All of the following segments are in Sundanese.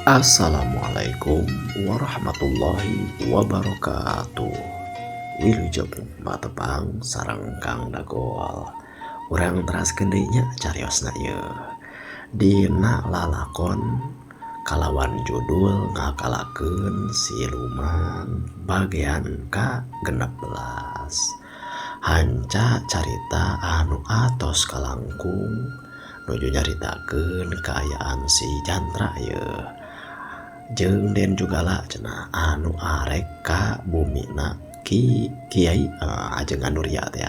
Assalamualaikum warahmatullahi wabarakatuh. Wilujeng matepang sareng Kang Dagol. Urang teraskeun deui nya cariosna ieu. Dina lalakon kalawan judul ngakalakeun siluman bagian ka 16. Hanca carita anu atos kalangkung nuju nyaritakeun kaayaan si Jantra ieu. Jeung Den Jugala cenah anu arek ka bumina Ki Kiai ajengan Nurya teh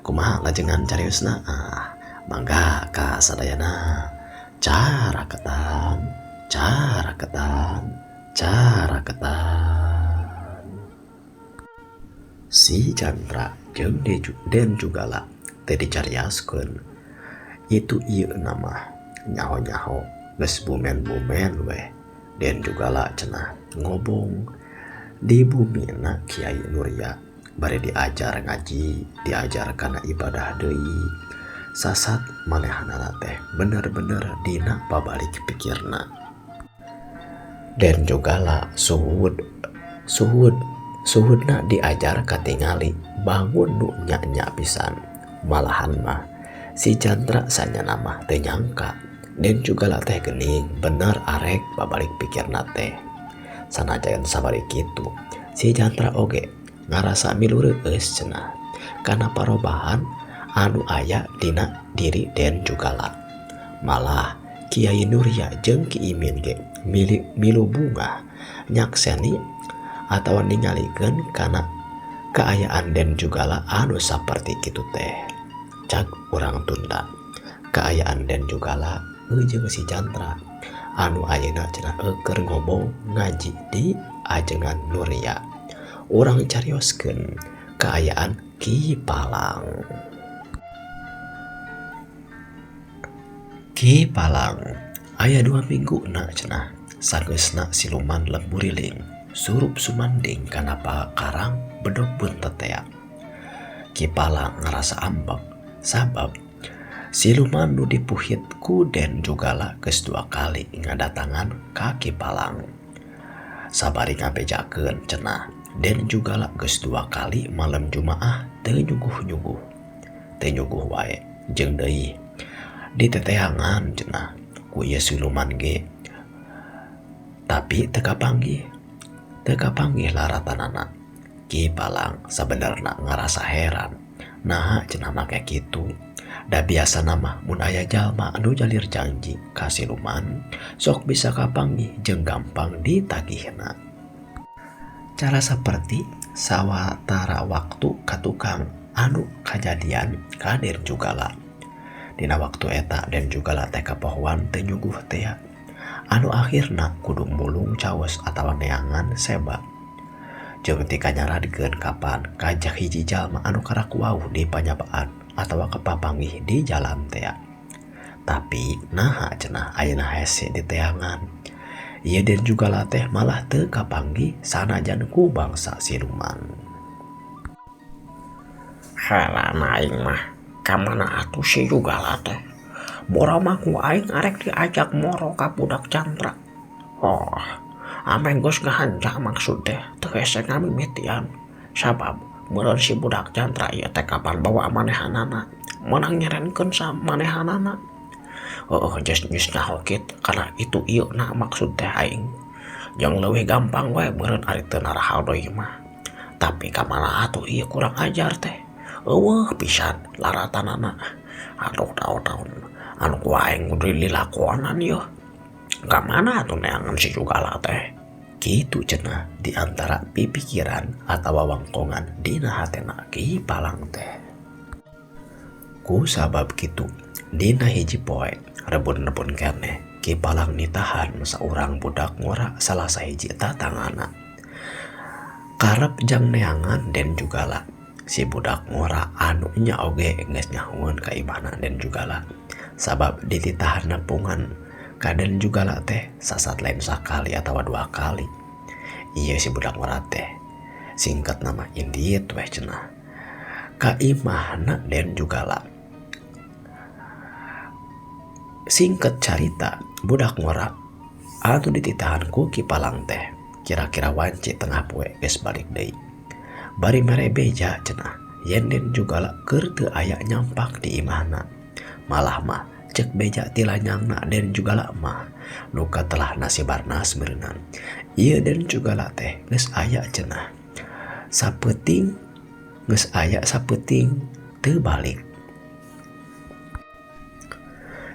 kumaha lajengan cariosna mangga ka sadayana caraketan caraketan caraketan. Si Jantra jeung Den Jugala teh dicariaskeun itu ieu nama nyaho-nyaho geus bumen-bumen weh. Den Jugala cenah ngobong di bumina Kiai Nurya bari diajar ngaji, diajar kana ibadah deui. Sasat manehanana teh bener-bener dina pabalik pikirna. Den Jugala suhud suhud suhudna diajar katingali bangun nu nya-nya pisan. Malahan mah si Jantra sanyana mah teu nyangka Den Jugala teh geuning bener arek babalik pikirna teh. Sanajan sabari kitu si Jantra oge ngarasa milu reueus cenah kana parobahan anu aya dina diri Den Jugala. Malah Kiai Nurya jeung Ki Imin ge milu bungah nyakseni atawa ningalikeun kana kaayaan Den Jugala anu saperti kitu teh. Cag urang tunda kaayaan Den Jugala jeung si Jantra anu ayeuna cenah keur ngobong ngaji di ajengan Nurya. Urang carioskeun kaayaan Ki Palang. Ki Palang aya 2 minggu na cenah sageusna siluman lemburiling surup sumanding kana pakarang bedog buntet tea. Ki Palang ngarasa ambek sabab siluman nu dipuhit ku Den Jugala geus 2 kali ngadatangan ka Ki Palang. Sabari ngabejakeun cenah Den Jugala geus 2 kali malam Jumaah teu nyuguh-nyuguh. Teu nyuguh wae jeung deui diteteangan cenah ku ieu siluman ge. Tapi teu kapanggih. Teu kapanggih laratanana. Ki Palang sabenerna ngarasa heran. Naha cenah make kitu. Da biasana mah mun aya jalma anu jalir janji ka siluman sok bisa kapanggih jeung gampang ditagihna. Cara saperti sawatara waktu ka tukang anu kajadian ka Den Jugala. Dina waktu eta Den Jugala teh kapohoan teu nyuguh tea. Anu akhirna kudu mulung caos atawa neangan seba. Jeung ti kanyaradkeun kapan kajah hiji jalma anu karak wauh di panyabaan atawa kepapanggih di jalan tea. Tapi naha cenah ayeuna hese di teangan. Ieu Den Jugala teh malah teu kapanggih sanajan ku bangsa siluman. Heran aing mah ka mana atuh si Jugala teh. Boro mah ku aing arek diajak moro ka budak Jantra. Oh, ameh geus ngahanca maksud teh teu hese ngamimitian. Sabab meureun si budak Jantra ieu teh kapan bawa manehanana meunang nyerenkeun sa manehanana. Heueuh geus geus nyaho kitu kana itu ieu na maksud teh aing. Jeung leuwih gampang we meureun ari teu narahal deui mah. Tapi ka mana atuh ieu kurang ajar teh. Eueuh pisan laratanana. Aduh taun-taun anu ku aing kudu dilakonan ieu. Ka mana atuh neangan si Jugala teh? Kitu cenah di antara pipikiran atawa wangkongan dina hatena Ki Palang teh. Ku sabab kitu dina hiji poe rebun-rebun keneh Ki Palang nitahan saurang budak ngora salah sahiji tatangana. Karep jang neangan Den Jugala. Si budak ngora anu nya oge geus nyahoeun ka imahna Den Jugala. Sabab dititahan nepungan ka Den Jugala teh sasat lain sakali atawa 2 kali. Ieu si budak ngora teh singkat nama indit weh cenah. Ka imahna Den Jugala. Singkat carita budak ngora Anu dititahan ku Ki Palang teh kira-kira wanci tengah poe geus balik deui. Bari mere beja cenah yen Den Jugala keur teu aya nyampak di imahna. Malah mah cek beja ti lanyangna Den Jugala mah nu katelahna si Barnas meureunan. Ieu Den Jugala teh geus aya cenah sapeuting geus aya sapeuting teu balik.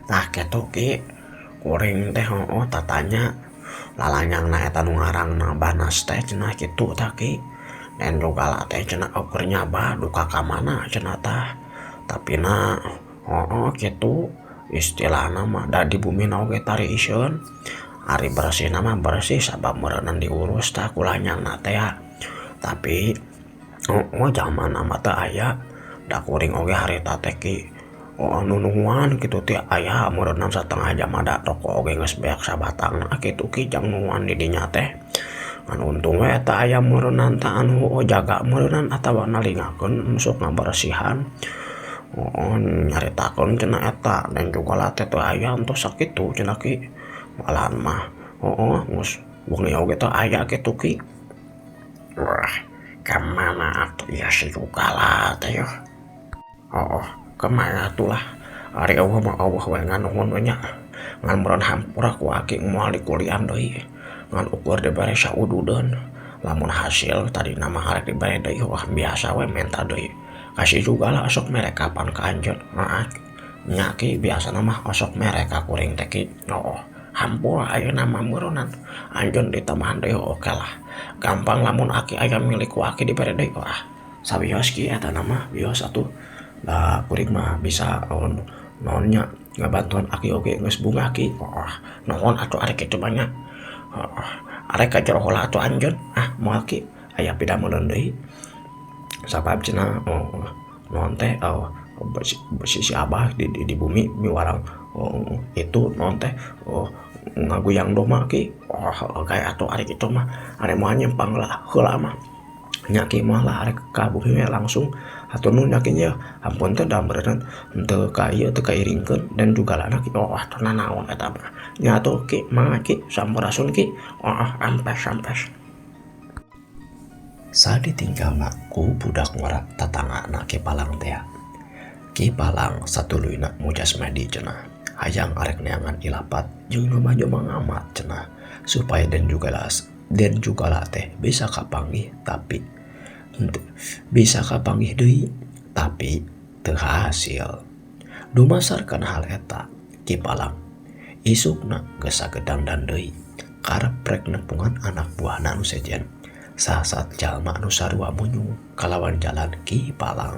Tah kitu Ki, kuring teh heueuh tatanya lalanyangna eta nu ngaranna Barnas teh cenah kitu tah Ki. Den Jugala teh cenah eueuh nyaba duka ka mana cenah tah. Tapi na heueuh kitu istilahna mah da di bumina oge tariiseun. Ari bersihna mah bersih sabab meureunan diurus tah ku lanyangna teh ya. Tapi heueuh jamanna mah teu aya da kuring oge harita teh Ki. Oh nununguan kitu teh aya meureunan satengah jam ada toko oge geus beak sabatangna kitu Ki jang nunguan di dinya teh. Ngan untung we eta aya meureunan tah anu jaga meureunan atawa nalingakeun sok ngaberesihan. Oh nyaritakeun cenah eta Den Jugala teh teu aya entos sakitu cenah Ki. Malahan mah heueuh geus wengi oge teu aya kitu Ki. Wah ka mana atuh ieu si Jugala teh yeuh. Heueuh kamana atuh lah ari eueuh mah eueuh we nganuhun we nya. Ngan meureun hampura ku aki moal dikulian deui. Ngan ukur dibere saududeun. Lamun hasil tadina mah arek dibere deui wah biasa we menta deui. Ka si Jugala osok mere kapan ka anjeun. Heeh nya Ki biasana mah osok mere ka kuring teh Ki. Heueuh hampura ayeuna mah meureunan anjeun ditambahan deui oke lah. Gampang lamun aki aya milik ku aki dibere deui wah sawios Ki eta mah wios atuh. Da kuring mah bisa naon nya ngabantuan aki oge geus bungah Ki. Wah nuhun atuh ari kitu mah nya. Heeh arek ka jero heula atuh anjeun ah moal Ki aya pidameuleun deui. Sabab cenah oh naon teh oh si abah di bumi miwarang oh, itu naon teh oh ngaguyang doma Ki. Oh gaya atuh ari kitu mah ari moal nyimpang lah heula mah. Nya Ki moal lah arek ka bumi we langsung hatur nuhun nya Ki nya ampun teh da meureunnan henteu ka ieu teu kairingkeun Den Jugalana Ki. Oh atuh nanaon eta mah. Nya atuh Ki mangga Ki sampurasun Ki. Oh rampes rampes. Saditinggalna ku budak ngora tatangana Ki Palang teh. Ki Palang satuluyna mujas medi cenah. Hayang arek neangan ilapat jeung nyoba-nyoba ngamat cenah supaya Den Jugala teh bisa kapanggih tapi henteu bisa kapanggih deui tapi teu hasil. Dumasar kana hal eta Ki Palang isukna geus sagedangdan deui karep rek nepungan anak buahna nu sejen. Sasat jalma anu sarua munyung kalawan jalan Ki Palang.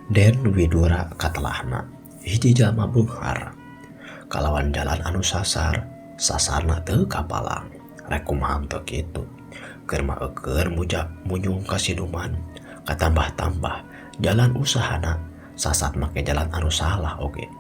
Den Widura katelahna hiji jalma beunghar kalawan jalan anu sasar sasarna teu kapalang rek kumaha teu kitu keur mah eueur munyung ka siluman katambah-tambah jalan usahana sasat make jalan anu salah oge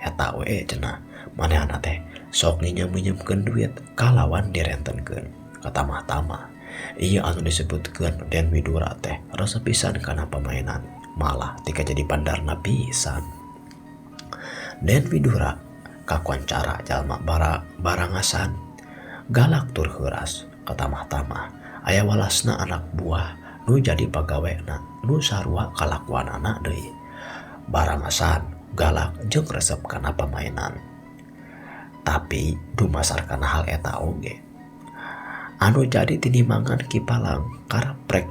eta we cenah manehna teh sok nginjem-nginjemkeun duit kalawan direntenkeun katamah-tamah ieu anu disebutkeun Den Widura teh resep pisan kana pamainan malah tika jadi bandarna pisan. Den Widura kakoncara jalma barangasan galak tur heuras katamah-tamah aya walasna anak buah nu jadi pagawena nu sarua kalakuanana deui barangasan galak jeung resep kana pamainan. Tapi dumasar kana hal eta oge anu jadi tinimangan Ki Palang karep rek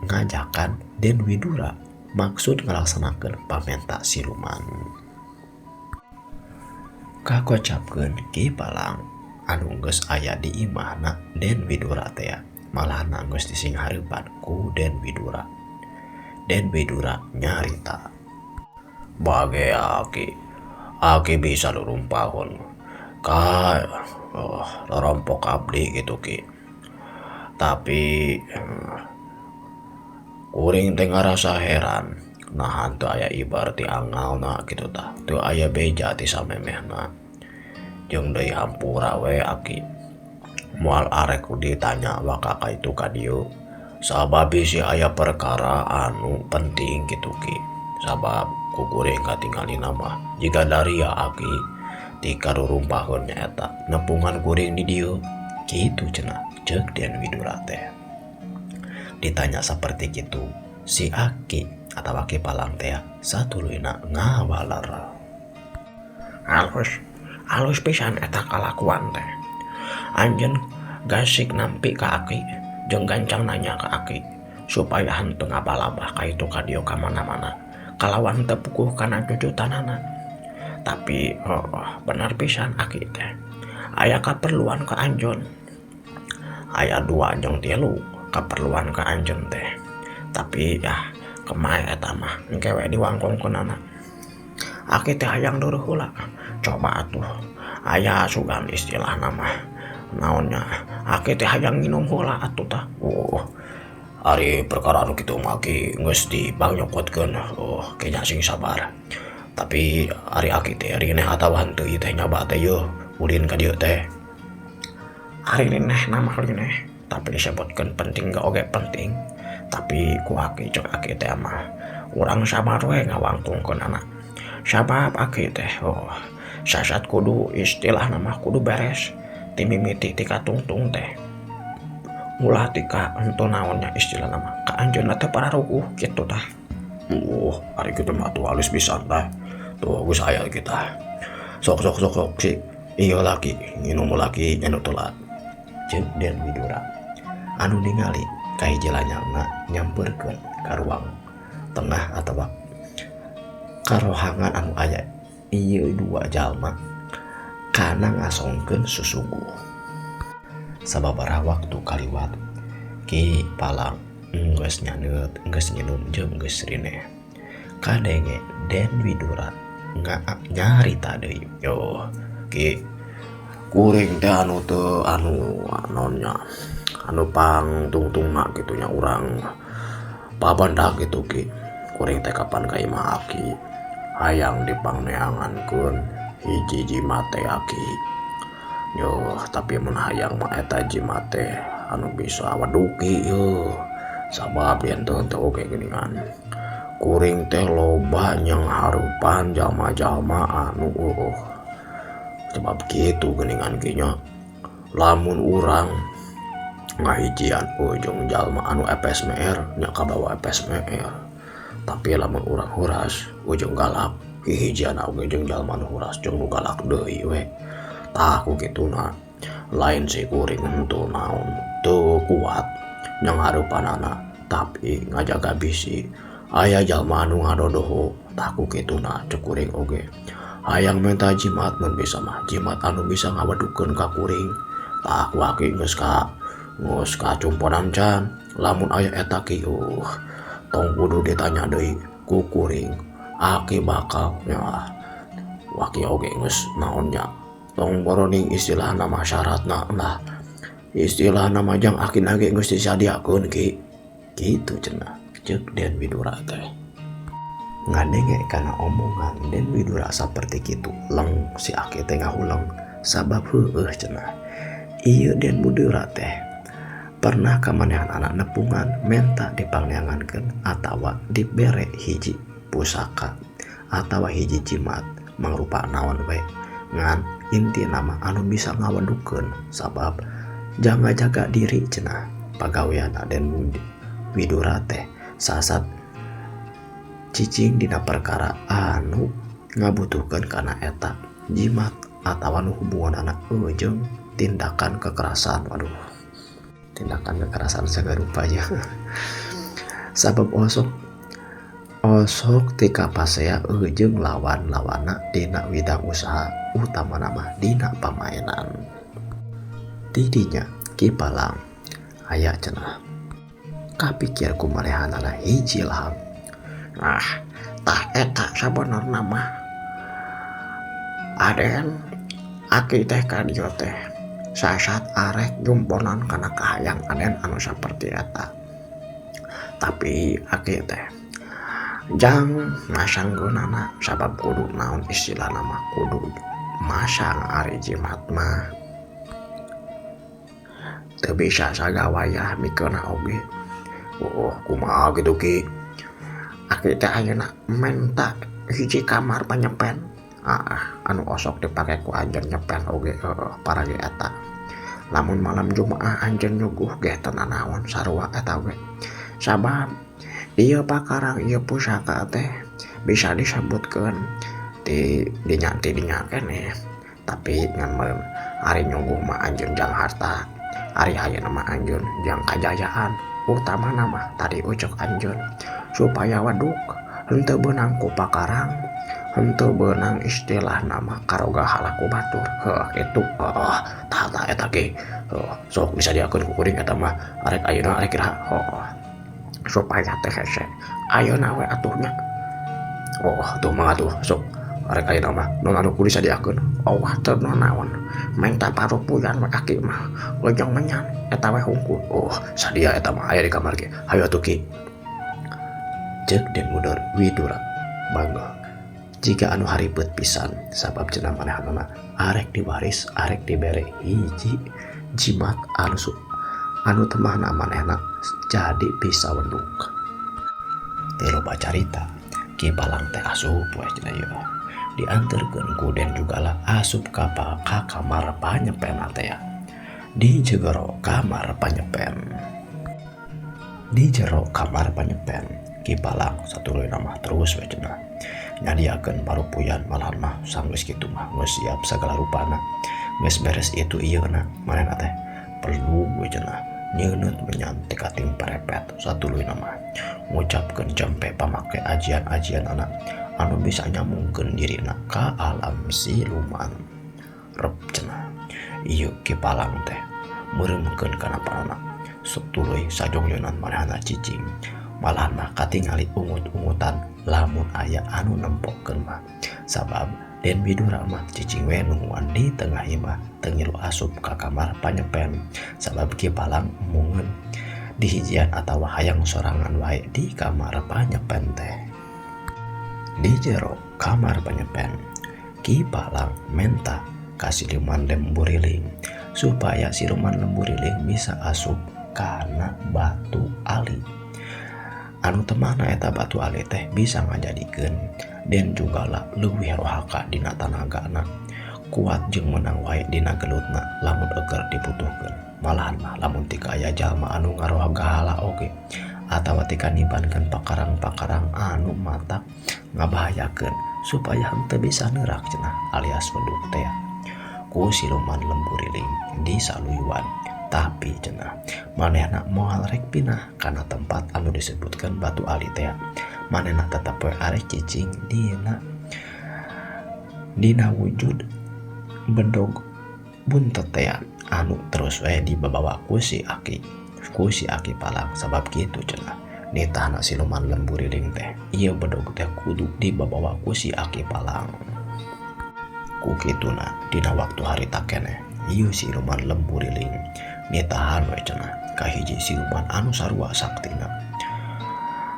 ngajakan Den Widura maksud ngalaksanakeun pamenta siluman. Kakocapkeun Ki Palang anu geus aya di imahna Den Widura teh malahna geus disinghareupan ku Den Widura. Den Widura nyarita bage aki aki bisa lurumpahon ka oh, lorompok abdi gitu Ki. Tapi kuring teh ngarasa heran nahan teu aya ibar ti angalna kitu tah teu aya beja ti samemehna jeung deui hampura we aki moal arek ditanya waka ka itu ka dieu sabab bisi aya perkara anu penting kitu Ki. Sabab ku kuring katingalina mah jiga daria aki Ti karurumpaheun nyaeta nepungan kuring di dieu kitu cenah ceuk Den Widura teh. Ditanya saperti kitu si Aki atawa Ki Palang teh satuluyna ngawaler. Alus, alus pisan eta kalakuan teh. Anjeun gasik nampi ka Aki jeung gancang nanya ka Aki supaya henteu ngabalabah ka itu ka dieu ka mana-mana kalawan teu puguh kana cucutanana. Tapi oh, bener pisan Aki teh aya kaperluan ka anjeun. Aya dua jeung tilu kaperluan ka anjeun teh. Tapi ya kemae eta mah engke we diwangkongkeunana. Aki teh hayang deureut heula. Coba atuh aya sugan istilahna mah naonnya Aki teh hayang nginum heula atuh tah. Oh, ari perkara anu kitu mah Ki geus dipangnyokodkeun. Oh, kenya sing sabar. Tapi ari Aki teh rineh atawa henteu ieu teh nyaba teh yeuh ulin ka dieu teh. Ari rineh nama rineh, tapi disebutkeun penting ge oge penting. Tapi ku Aki cek Aki teh mah urang sabar we ngawangkongkeunana. Sabab Aki teh oh sasat kudu istilahna mah kudu beres ti mimiti ti katungtung teh. Ulah tika henteu naonnya istilahna mah ka anjeunna teh pararuguh kitu tah. Oh, ari kitu mah atuh alus pisan tah. Tuh geus aya kita. Sok sok sok sok si ieu laki nginum laki anu telat. Ceuk Den Widura anu ningali kahiji lanyangna nyamperkeun ka ruang tengah atawa karohangan anu aya ieu dua jalma kana ngasongkeun susuguh. Sababaraha waktu kaliwat Ki Palang geus nyaneut geus nginum jeung geus rineh. Kadenge Den Widura nyarita deui. Yo Ki kuring teh anu teu anu naonnya anu pangtungtungna kitu nya urang pabanda kitu Ki. Kuring teh kapan ka imah Aki hayang dipangneangankeun hiji jimat teh Aki. Yo tapi mun hayang mah eta jimat teh anu bisa waduki yeuh. Sabab yen teu henteu oge geuningan. Kuring teh loba nyangharupan jalma-jalma anu eueuh. Sebab kitu geuningan ki nya. Lamun urang ngahijian jeung jalma anu FSMR nya kabawa FSMR. Tapi lamun urang huras ujung galak hihijian oge jeung jalma anu huras jeung nu galak deui we. Tah ku kituna lain si kuring henteu naon teu kuat nyangharupanana tapi ngajaga bisi aya jalma anu ngadodoho tah ku kituna cek kuring oge. Hayang menta jimat mun bisa mah jimat anu bisa ngawedukeun ka kuring. Tah ku Aki geus kacumponan can lamun aya eta ki tong kudu ditanya deui ku kuring. Aki bakal nya Aki oge geus naon nya tong boroning istilahna mah syaratna lah istilahna mah jang Aki nage geus disadiakeun ki kitu cenah ceuk Den Widura teh. Ngadenge kana omongan Den Widura saperti kitu leng si Aki teh ngahuleng sabab heueuh cenah ieu Den Widura teh pernah kamanehan anak nepungan menta dipangneangankeun atawa dibere hiji pusaka atawa hiji jimat mangrupa naon we ngan inti nama anu bisa ngawedukeun sabab jangan jaga diri cenah pagawean Den Widura teh sasat cicing dina perkara anu ngabutuhkeun kana eta jimat atawa nu hubunganana jeung tindakan kekerasan. Waduh, tindakan kekerasan sagala rupa nya. Sabab osok tika pasea jeung lawan-lawana dina widang usaha utamana mah dina pamainan. Tidinya Ki Palang aya cenah kapikir ku manehanana hiji lahang. Nah, tah eta sabenerna mah Aden Aki teh ka dieu teh sasat arek jumponan kana kahayang Aden anu saperti eta. Tapi Aki teh jang masanggeunana sabab kudu naon istilahna mah kudu masang ari jimat mah. Teu bisa sagawayah mikeunna oge. Oh, kumaha kitu Ki? Aki teh ayeuna menta hiji kamar panyepen Anu osok dipake ku anjeun nyepen oge paragi eta. Lamun malam Jumaah anjeun nyuguh ge teu nanaon sarua eta we. Sabab ieu pakarang ieu pusaka teh bisa disebutkeun ti dinya ti dinya keneh. Tapi ngan meureun ari nyuguh mah anjeun jang harta, ari ayeuna mah anjeun jang kajayaan. Utamana mah tadi ucuk anjeun supaya waduk henteu beunang ku pakarang, henteu beunang istilahna mah karoga halaku batur. Heuh kitu. Heuh tah tah eta ge. Heuh sok disadiakeun ku kuring eta mah arek ayeuna arek iraha. Heuh supaya teh hese ayeuna we atuh nya. Oh tuh mah atuh sok arek ayeuna mah naon anu kudu disadiakeun. Oh teu naon menta parupuyan we aki mah ujung menyan eta we hungkul. Oh sadia eta mah aya di kamar ge. Hayu atuh ki. Ceuk Den Mudor Widura bangga jika anu haribet pisan sabab cenah manehanana arek diwaris arek dibere hiji jimat anu anu temahna manehna jadi bisa wenduk. Teu loba carita Ki Palang teh asup we cenah ieu. Dianterkeun ku Den Jugala asup ka kamar panyepen teh. Di jero kamar panyepen. Di jero kamar panyepen Ki Palang satuluyna mah terus we cenah nyadiakeun parupuyan malahan mah sanggeus kitu mah geus siap sagala rupana. Geus beres itu ieu na manehna teh perlu we cenah nyeuneunt menyan teh kating perepet satuluyna mah ngucapkeun jampe pamake ajian-ajian anak anu bisa nyambungkeun dirina ka alam siluman. Rep cenah ieu Ki Palang teh meureumkeun kana panona satuluy sajongjonan manehna cicing malahan mah katingali ungut-ungutan lamun aya anu nempokeun mah sabab Den Widura mah cicing we nungguan di tengah imah teu ngilu asup ka kamar panyepen sabab Ki Palang embungeun dihijian atawa hayang sorangan wae di kamar panyepen teh. Di jero kamar panyepen Ki Palang menta ka siluman lembu riling supaya siluman lembu riling bisa asup kana batu ali. Anu temahna eta batu ali teh bisa ngajadikeun Den Jugala leuwih rohaka dina tanagana, kuat jeung menang wae dina gelutna lamun eukeur dibutuhkeun. Malahan mah lamun tika aya jalma anu ngaroha gahala oge atawa tika nibankeun pakarang-pakarang anu matak ngabahayakeun supaya henteu bisa neurak cenah alias weduk teh ku siluman lembu riling disaluyuan. Tapi cenah manehna moal rek pinah kana tempat anu disebutkeun batu ali teh. Manehna tetep we arek cicing dina wujud bedog buntet teh anu terus we dibabawa ku si aki Palang sabab kitu cenah nitahna siluman lembu riling teh ieu bedog teh kudu dibabawa ku si aki Palang. Ku kituna dina waktu harita keneh ieu siluman lembu riling nitahan we cenah kahiji siluman anu sarua saktina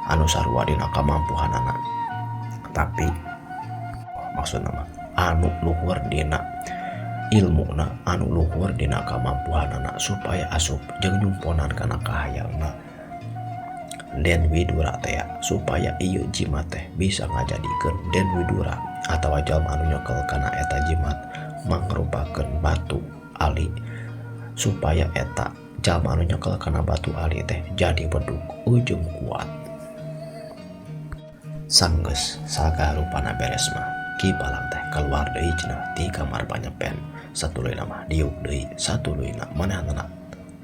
anu sarua dina kamampuhanana tapi maksudna mah anu luhur dina ilmuna anu luhur dina kamampuhanana supaya asup jeung nyumponan kana kahayangna Den Widura teh supaya ieu jimat teh bisa ngajadikeun Den Widura atawa jalma anu nyekel kana eta jimat mangrupakeun batu ali supaya eta jalma anu nyekel kana batu ali teh jadi bedug ujung kuat. Sanggeus sagala rupana beres mah Ki Palang teh keluar deui cenah ti kamar panyepen satuluyna mah diuk deui satuluyna manehna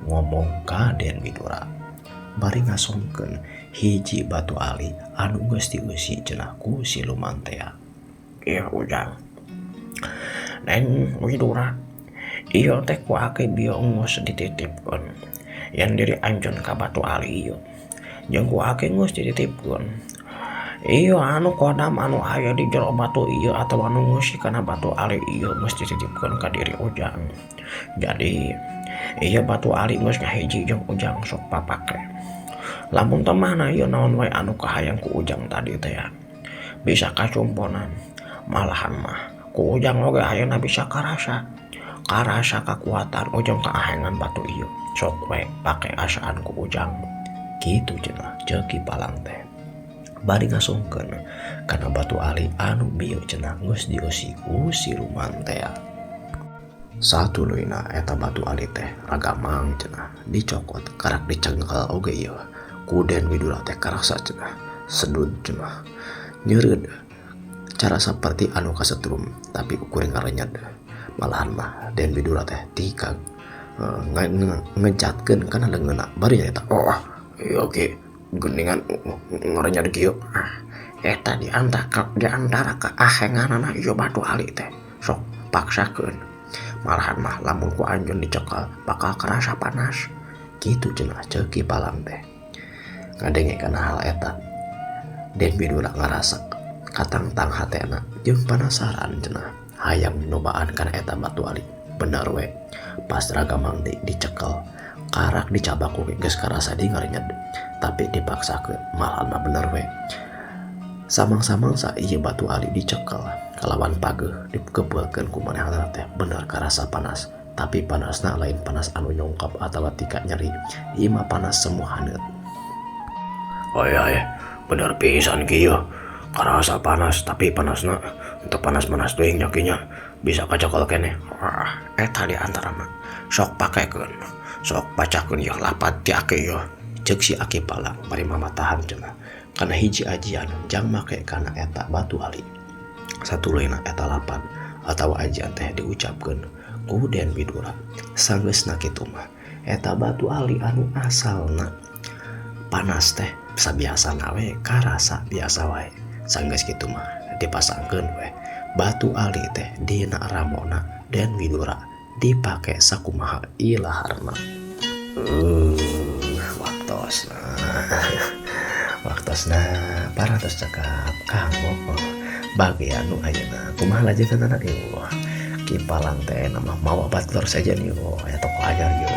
ngomong ka Den Widura bari ngasongkeun hiji batu ali anu geus dieusi cenah ku siluman teh. Ieu ujang Den Widura ieu teh ku aki bieu geus dititipkeun yen diri anjeun ka batu ali ieu jeung ku aki geus dititipkeun ieu anu kodam anu aya di jero batu ieu atawa anu ngeusi kana batu ali ieu geus dititipkeun ka diri ujang. Jadi ieu batu ali geus ngahiji jeung ujang sok papake. Lamun temahna ieu naon wae anu kahayang ku ujang tadi teh ya bisa kacumponan. Malahan mah ku ujang oge ayeuna bisa karasa kakuatan ujang kaahengan batu ieu sok we pake asaan ku ujang kitu cenah ceuk Ki Palang teh. Bari ngasongkeun kana batu ali anu bieu cenah geus dieusi ku siluman tea. Satuluyna eta batu ali teh ragamang cenah dicokot karak dicengkel oge ieu ku Den Widura teh karasa cenah sedud cenah nyeureud cara saperti anu kasetrum tapi ukur ngarenyed malahan mah Den Widura teh tika ngejatkeun kana leungeunna bari nyarita oh ieu ge geningan ngarenyed kieu. Eta di antara kaahenganana ieu batu ali teh sok paksakeun malahan mah lamun ku anjeun dicekal bakal kerasa panas kitu cenah ceuk Ki Palang teh. Ngadenge kana hal eta Den Widura ngarasa katangtang hatena jeung panasaran cenah hayang nyobaan kana eta batu ali. Bener we pas ragamang dicekel karak dicabak oge geus karasa di ngarenyed tapi dipaksakeun malahan mah bener we. Samang-samangsa ieu batu ali dicekel kalawan pageuh dikepeulkeun ku manehna teh bener karasa panas tapi panasna lain panas anu nyongkap atawa tika nyeri ieu mah panas semu haneut. Aya aya bener pisan kieu karasa panas tapi panasna teu panas-panas teuing nya kieu nya bisa kacekel keneh. Eta di antara mah sok pakekeun sok bacakeun ieu lapad ti aki ieu ceuk si Aki Palang bari mamatahan cenah kana hiji ajian jang make kana eta batu ali. Satuluyna eta lapad atawa ajian teh diucapkeun ku Den Widura. Sanggeusna kitu mah eta batu ali anu asalna panas teh sabiasana we karasa biasa wae. Sanggeus kitu mah dipasangkeun we batu ali teh dina ramona Den Widura dipake sakumaha ilaharna. Waktosna waktosna parantos cekap kanggo bagian nu ayeuna kumaha lajenganana ieu Ki Palang teh mah mawa batur sejen ieu aya tokoh anyar ieu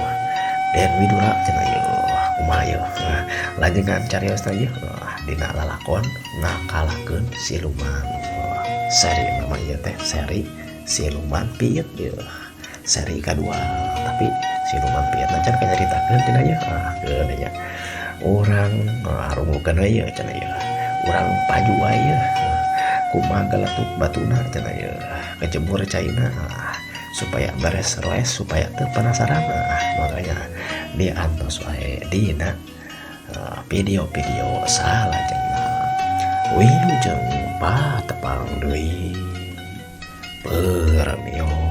Den Widura cenah ieu kumaha ieu lajengan cariosna ieu dina lalakon ngakalahkeun siluman. Seri nama ieu teh seri siluman piit ieu seri kadua tapi siluman piit can kanyaritakeun dina ieu keun nya urang harungukeun we ieu cenah ieu urang paju wae ieu kumaha galetuk batuna cenah ieu kejemur caina supaya beres roes supaya teu penasaran. Makanya diantos wae dina video-video salajengna. Wilujeng patepang deui. Permios.